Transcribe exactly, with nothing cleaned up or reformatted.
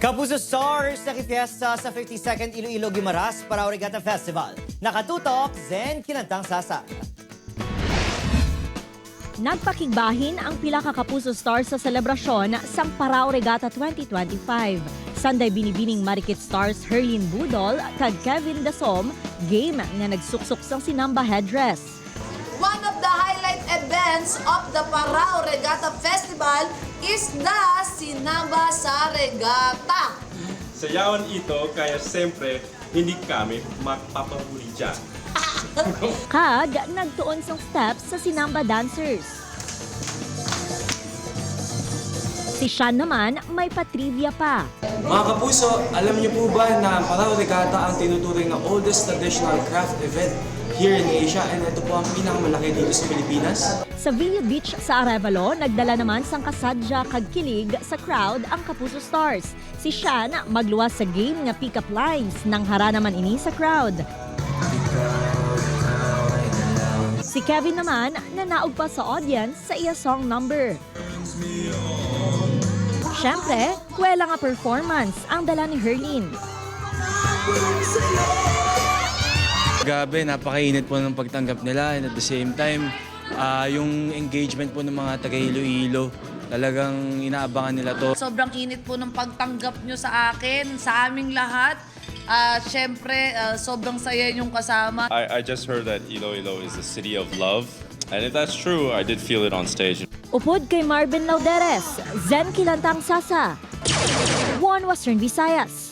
Kapuso Stars nakifiesta sa fifty-second Iloilo Guimaras Parao Regatta Festival. Nakatutok, Zen Kinantang Sasa. Nagpakigbahin ang pila ka Kapuso Stars sa selebrasyon sang Parao Regatta twenty twenty-five. Sanday binibining Marikit Stars Herlin Budol kag Kevin Dasom, game nga nagsuksok sang sinamba headdress. One of the highlight events of the Parao Regatta Festival is the Sinamba sa Regatta. Sayawan ito, kaya siyempre, hindi kami magpapahuli dyan. Kag nagtuon sang steps sa Sinamba dancers. Si Shan naman may pa-trivia pa. Mga kapuso, alam niyo po ba na ang Parao Regatta ang tinuturing na oldest traditional craft event here in Asia, and ito po ang pinakamalaki dito sa Pilipinas? Sa Villa Beach sa Arevalo, nagdala naman sang kasadya kag kilig sa crowd ang Kapuso Stars. Si Shan magluwas sa game nga pick-up lines, nanghara naman ini sa crowd. Si Kevin naman nanaog pa sa audience sa iya song number. Siyempre, kwela nga performance ang dala ni Herlin. Grabe, napakainit po ng pagtanggap nila, and at the same time, ah, yung engagement po ng mga taga Iloilo, talagang inaabangan nila to. Sobrang init po ng pagtanggap nyo sa akin, sa aming lahat. Ah, syempre, ah, sobrang saya yung kasama. I, I just heard that Iloilo is a city of love. And if that's true, I did feel it on stage. Upod kay Marvin Lauderes, Zen Kilantang Sasa, One Western Visayas.